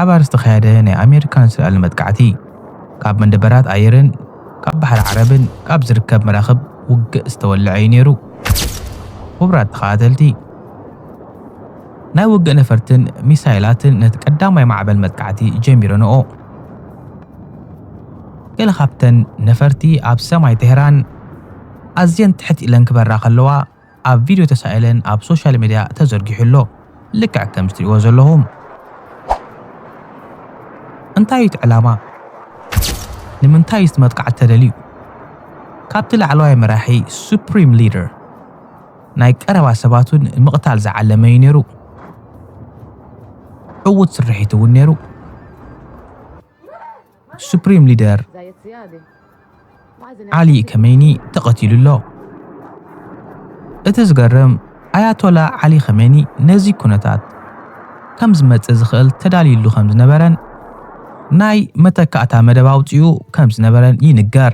ዓባር ዝተኻየደ ናይ ኣሜሪካን እስራኤልን መጥቃዕቲ፣ ካብ መደበራት ኣየርን ካብ ባሕሪ ዓረብን ካብ ዝርከብ መራኽብ ውግእ ዝተወልዐ እዩ ነይሩ። ክቡራት ተኸታተልቲ፣ ናይ ውግእ ነፈርትን ሚሳይላትን ነቲ ቀዳማይ ማዕበል መጥቃዕቲ ጀሚረንኦ። ገለ ካብተን ነፈርቲ ኣብ ሰማይ ቴህራን ኣዝየን ትሕት ኢለን ክበራ ከለዋ፣ ኣብ ቪድዮ ተሳኢለን ኣብ ሶሻል ሚድያ ተዘርጊሑ ኣሎ። ልክዕ ከምዚ ትሪእዎ ዘለኹም። እንታይ እዩ እቲ ዕላማ? ንምንታይ እዩ እቲ መጥቃዕቲ ተደልዩ? ካብቲ ላዕለዋይ መራሒ፣ ሱፕሪም ሊደር፣ ናይ ቀረባ ሰባቱን ምቕታል ዝዓለመ እዩ ነይሩ። ዕዉት ስርሒት እውን ነይሩ። ሱፕሪም ሊደር ዓሊ ከመይኒ ተቐቲሉ ኣሎ። እቲ ዝገርም፣ ኣያቶላ ዓሊ ከመይኒ ነዚ ኩነታት ከም ዝመጽእ ዝኽእል ተዳልዩሉ ከም ዝነበረን ናይ መተካእታ መደብ ኣውጺኡ ከም ዝነበረን ይንገር።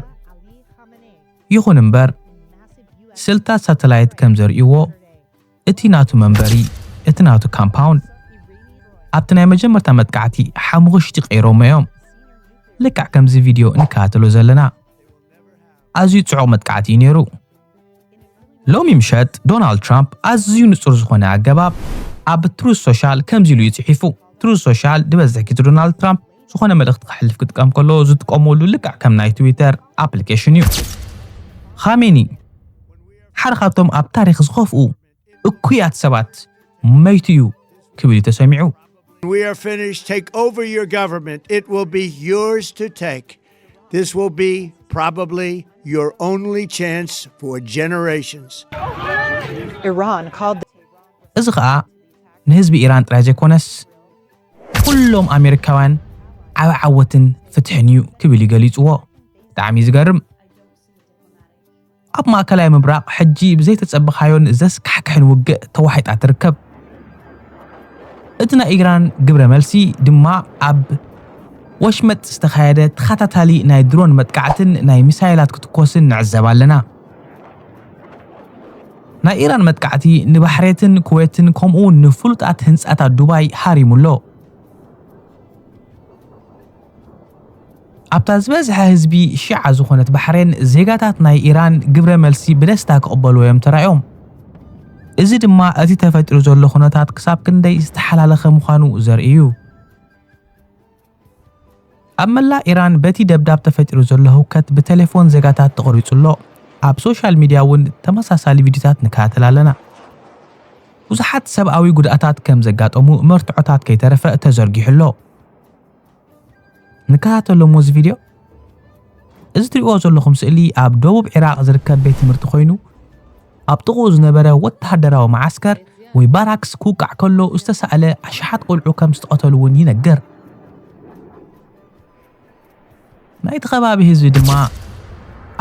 ይኹን እምበር፣ ስእልታት ሳተላይት ከም ዘርእይዎ፣ እቲ ናቱ መንበሪ፣ እቲ ናቱ ካምፓውንድ፣ ኣብቲ ናይ መጀመርታ መጥቃዕቲ ሓሙኽሽቲ ቀይሮሞ እዮም። ልክዕ ከምዚ ቪድዮ እንከታተሎ ዘለና፣ ኣዝዩ ጽዑቕ መጥቃዕቲ እዩ ነይሩ። ሎሚ ምሸት ዶናልድ ትራምፕ ኣዝዩ ንጹር ዝኾነ ኣገባብ ኣብ ትሩዝ ሶሻል ከምዚ ኢሉ እዩ ጽሒፉ። ትሩዝ ሶሻል ድበዝሕ ግዜ ዶናልድ ትራምፕ ዝኾነ መልእኽቲ ከሕልፍ ክጥቀም ከሎ ዝጥቀመሉ ልክዕ ከም ናይ ትዊተር ኣፕሊኬሽን እዩ። ኻሜኒ ሓደ ካብቶም ኣብ ታሪኽ ዝኸፍኡ እኩያት ሰባት መይቱ እዩ ክብል እዩ ተሰሚዑ። We are finished. Take over your government. It will be yours to take. This will be probably your only chance for generations. Iran called እዚ ኸኣ ንህዝቢ ኢራን ጥራይ ዘይኮነስ ኩሎም ኣሜሪካውያን ዓቢ ዓወትን ፍትሕን እዩ ክብል እዩ ገሊጽዎ። ብጣዕሚ እዩ ዝገርም። ኣብ ማእከላይ ምብራቕ ሕጂ ብዘይተጸበኻዮን ዘስካሕክሕን ውግእ ተዋሒጣ ትርከብ። እቲ ናይ ኢራን ግብረ መልሲ ድማ ኣብ ወሽመጥ ዝተኻየደ ተኸታታሊ ናይ ድሮን መጥቃዕትን ናይ ሚሳይላት ክትኮስን ንዕዘብ ኣለና። ናይ ኢራን መጥቃዕቲ ንባሕሬትን ኩዌትን ከምኡ እውን ንፍሉጣት ህንጻታት ዱባይ ሃሪሙ ኣሎ። ኣብታ ዝበዝሐ ህዝቢ ሺዓ ዝኾነት ባሕሬን ዜጋታት ናይ ኢራን ግብረ መልሲ ብደስታ ክቕበልዎ እዮም ተራእዮም። እዚ ድማ እቲ ተፈጢሩ ዘሎ ኩነታት ክሳብ ክንደይ ዝተሓላለኸ ምዃኑ ዘርኢ እዩ። ኣብ መላእ ኢራን በቲ ደብዳብ ተፈጢሩ ዘሎ ህውከት ብቴሌፎን ዜጋታት ተቖሪጹ ኣሎ። ኣብ ሶሻል ሚድያ እውን ተመሳሳሊ ቪድዮታት ንከታተል ኣለና። ብዙሓት ሰብኣዊ ጉድኣታት ከም ዘጋጠሙ መርትዖታት ከይተረፈ ተዘርጊሑ ኣሎ። ንከታተሎ እሞ እዚ ቪድዮ። እዚ ትሪእዎ ዘለኹም ስእሊ ኣብ ደቡብ ዒራቕ ዝርከብ ቤት ትምህርቲ ኮይኑ ኣብ ጥቕኡ ዝነበረ ወተሃደራዊ መዓስከር ወይ ባራክስ ክውቃዕ ከሎ ዝተሳእለ ኣሽሓት ቆልዑ ከም ዝተቐተሉ እውን ይነገር። ናይቲ ከባቢ ህዝቢ ድማ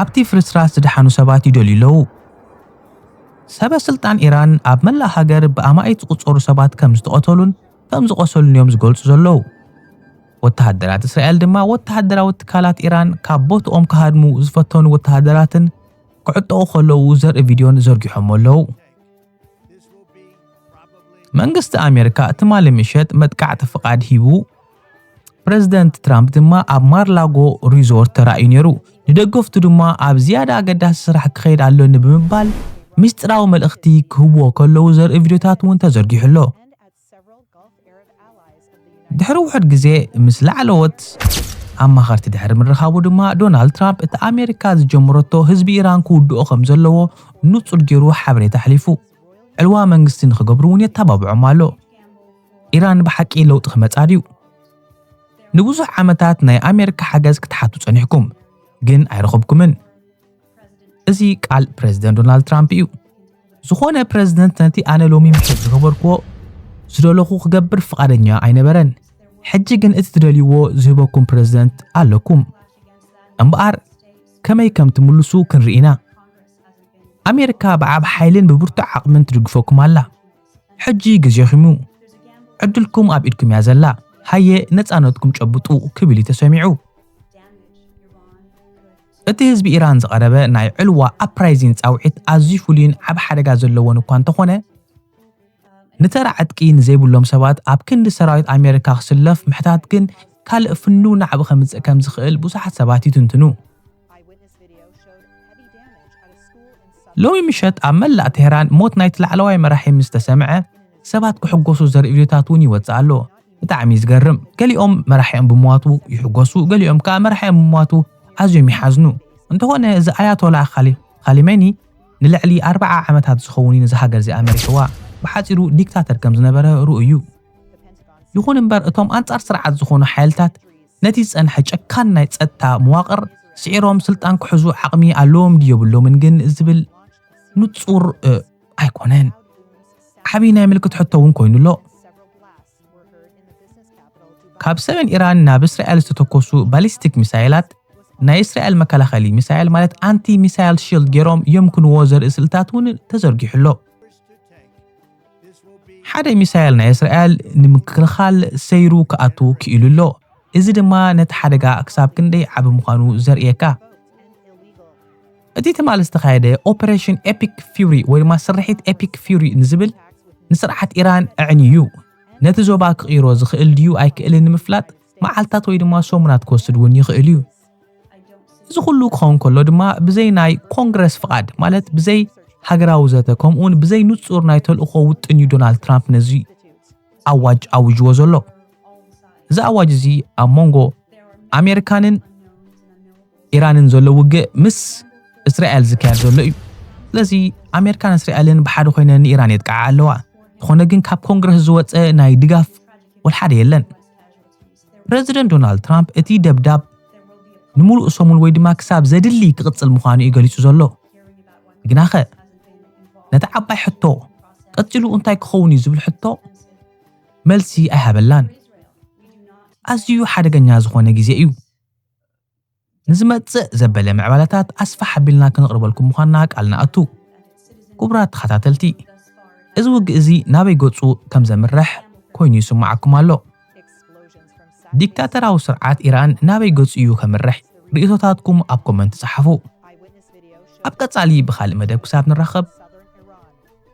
ኣብቲ ፍርስራስ ዝደሓኑ ሰባት ይደልዩ ኣለዉ። ሰበ ስልጣን ኢራን ኣብ መላእ ሃገር ብኣማኢት ዝቑጸሩ ሰባት ከም ዝተቐተሉን ከም ዝቖሰሉን እዮም ዝገልጹ ዘለዉ። ወተሃደራት እስራኤል ድማ ወተሃደራዊ ትካላት ኢራን ካብ ቦትኦም ክሃድሙ ዝፈተኑ ወተሃደራትን ክዕጠቑ ከለዉ ዘርኢ ቪድዮን ዘርጊሖሞ ኣለዉ። መንግስቲ ኣሜሪካ ትማሊ ምሸት መጥቃዕቲ ፍቓድ ሂቡ። ፕረዚደንት ትራምፕ ድማ ኣብ ማርላጎ ሪዞርት ተራእዩ ነይሩ። ንደገፍቱ ድማ ኣብ ዝያዳ ኣገዳሲ ስራሕ ክኸይድ ኣሎኒ ብምባል ምስጢራዊ መልእኽቲ ክህብዎ ከለዉ ዘርኢ ቪድዮታት እውን ተዘርጊሑ ኣሎ። ድሕሪ ውሑድ ግዜ ምስ ላዕለዎት ኣማኸርቲ ድሕሪ ምርኻቡ ድማ ዶናልድ ትራምፕ እቲ ኣሜሪካ ዝጀመረቶ ህዝቢ ኢራን ክውድኦ ከም ዘለዎ ንጹር ገይሩ ሓበሬታ ኣሕሊፉ። ዕልዋ መንግስቲ ንኽገብሩ እውን የተባብዖም ኣሎ። ኢራን ብሓቂ ለውጢ ክመጻ ድዩ? ንብዙሕ ዓመታት ናይ ኣሜሪካ ሓገዝ ክትሓቱ ጸኒሕኩም፣ ግን ኣይረኸብኩምን። እዚ ቃል ፕረዚደንት ዶናልድ ትራምፕ እዩ። ዝኾነ ፕረዚደንት ነቲ ኣነ ሎሚ ምሸት ዝገበርክዎ ዝደለኹ ክገብር ፍቓደኛ ኣይነበረን። ሕጂ ግን እቲ ትደልይዎ ዝህበኩም ፕረዚደንት ኣለኩም። እምበኣር ከመይ ከም ትምልሱ ክንርኢ ኢና። ኣሜሪካ ብዓብ ሓይልን ብብርቱዕ ዓቕምን ትድግፈኩም ኣላ። ሕጂ ግዜኹም እዩ። ዕድልኩም ኣብ ኢድኩም እያ ዘላ። ሃየ ነጻነትኩም ጨብጡ ክብል እዩ ተሰሚዑ። እቲ ህዝቢ ኢራን ዝቐረበ ናይ ዕልዋ ኣፕራይዚን ጻውዒት ኣዝዩ ፍሉይን ዓብ ሓደጋ ዘለዎን እኳ እንተኾነ፣ ንተራ ዕጥቂ ንዘይብሎም ሰባት ኣብ ክንዲ ሰራዊት ኣሜሪካ ክስለፍ ምሕታት ግን ካልእ ፍኑው ናዕቢ ከምጽእ ከም ዝኽእል ብዙሓት ሰባት ይትንትኑ። ሎሚ ምሸት ኣብ መላእ ቴህራን ሞት ናይቲ ላዕለዋይ መራሒ ምስ ተሰምዐ፣ ሰባት ክሕጎሱ ዘርኢ ቪድዮታት እውን ይወጽእ ኣሎ። ብጣዕሚ እዩ ዝገርም። ገሊኦም መራሒኦም ብሞቱ ይሕጎሱ፣ ገሊኦም ከኣ መራሒኦም ብሞቱ ኣዝዮም ይሓዝኑ። እንተኾነ፣ እዚ ኣያቶላ ካሊ-፣ ካሊሜኒ ንልዕሊ ኣርብዓ ዓመታት ዝኸውን እዩ ነዚ ሃገር እዚኣ መሪሕዋ። ብሓጺሩ ዲክታተር ከም ዝነበረ ርኡይ እዩ። ይኹን እምበር፣ እቶም ኣንጻር ስርዓት ዝኾኑ ሓይልታት ነቲ ዝጸንሐ ጨካን ናይ ጸጥታ መዋቕር ስዒሮም ስልጣን ክሕዙ ዓቕሚ ኣለዎም ድዩ የብሎምን ግን ዝብል ንጹር፣ እ፣ ኣይኮነን። ዓቢ ናይ ምልክት ሕቶ እውን ኮይኑ ኣሎ። ካብ ሰሜን ኢራን ናብ እስራኤል ዝተተኮሱ ባሊስቲክ ሚሳይላት ናይ እስራኤል መከላኸሊ ሚሳይል ማለት ኣንቲ ሚሳይል ሺልድ ገይሮም የምክንዎ ዘርኢ ስእልታት እውን ተዘርጊሑ ኣሎ። ሓደ ሚሳይል ናይ እስራኤል ንምክልኻል ሰይሩ ክኣቱ ክኢሉ ኣሎ። እዚ ድማ ነቲ ሓደጋ ክሳብ ክንደይ ዓቢ ምዃኑ ዘርእየካ። እቲ ትማሊ ዝተኻየደ ኦፐሬሽን ኤፒክ ፊውሪ ወይ ድማ ስርሒት ኤፒክ ፊውሪ ንዝብል ንስርዓት ኢራን ኣዕንዩ እዩ። ነቲ ዞባ ክቕይሮ ዝኽእል ድዩ ኣይክእልን ንምፍላጥ መዓልታት ወይ ድማ ሰሙናት ክወስድ እውን ይኽእል እዩ። እዚ ኩሉ ክኸውን ከሎ ድማ ብዘይ ናይ ኮንግረስ ፍቓድ፣ ማለት ብዘይ ሃገራዊ ዘተ፣ ከምኡውን ብዘይ ንጹር ናይ ተልእኾ ውጥን እዩ ዶናልድ ትራምፕ ነዚ ኣዋጅ ኣዊጅዎ ዘሎ። እዚ ኣዋጅ እዚ ኣብ መንጎ ኣሜሪካንን ኢራንን ዘሎ ውግእ ምስ እስራኤል ዝካየድ ዘሎ እዩ። ስለዚ ኣሜሪካን እስራኤልን ብሓደ ኮይነን ንኢራን የጥቅዓ ኣለዋ። ዝኾነ ግን ካብ ኮንግረስ ዝወፀ ናይ ድጋፍ ወልሓደ የለን። ፕረዚደንት ዶናልድ ትራምፕ እቲ ደብዳብ ንምሉእ ሰሙን ወይ ድማ ክሳብ ዘድሊ ክቕጽል ምዃኑ እዩ ገሊጹ ዘሎ። ግናኸ ነቲ ዓባይ ሕቶ ቀጺሉ እንታይ ክኸውን እዩ ዝብል ሕቶ መልሲ ኣይሃበላን። ኣዝዩ ሓደገኛ ዝኾነ ግዜ እዩ። ንዝመጽእ ዘበለ ምዕባለታት ኣስፋሕ ኣቢልና ክንቕርበልኩም ምዃንና ቃል ንኣቱ። ክቡራት ተኸታተልቲ፣ እዚ ውግእ እዚ ናበይ ገጹ ከም ዘምርሕ ኮይኑ ይስምዓኩም ኣሎ። ዲክታተራዊ ስርዓት ኢራን ናበይ ገጹ እዩ ከምርሕ? ርእይቶታትኩም ኣብ ኮመንት ጸሓፉ። ኣብ ቀጻሊ ብኻልእ መደብ ክሳብ ንራኸብ፣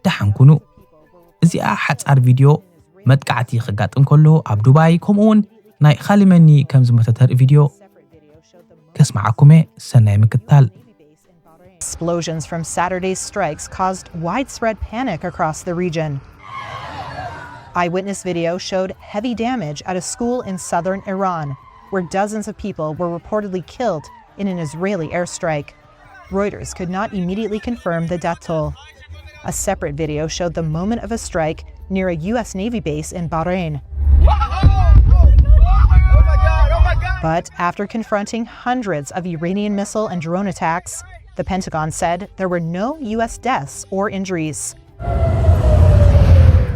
ደሓን ኩኑ። እዚኣ ሓጻር ቪድዮ መጥቃዕቲ ከጋጥም ከሎ ኣብ ዱባይ፣ ከምኡውን ናይ ኻሊመኒ ከም ዝመተ ተርኢ ቪድዮ ከስምዓኩም እየ። ሰናይ ምክትታል። Explosions from Saturday's strikes caused widespread panic across the region. Eyewitness video showed heavy damage at a school in southern Iran, where dozens of people were reportedly killed in an Israeli airstrike. Reuters could not immediately confirm the death toll. A separate video showed the moment of a strike near a U S Navy base in Bahrain. But after confronting hundreds of Iranian missile and drone attacks, the Pentagon said there were no U S deaths or injuries.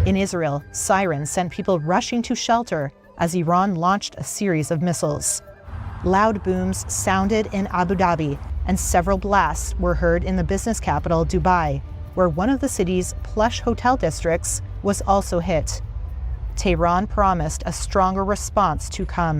In Israel, sirens sent people rushing to shelter as Iran launched a series of missiles. Loud booms sounded in Abu Dhabi, and several blasts were heard in the business capital, Dubai, where one of the city's plush hotel districts was also hit. Tehran promised a stronger response to come.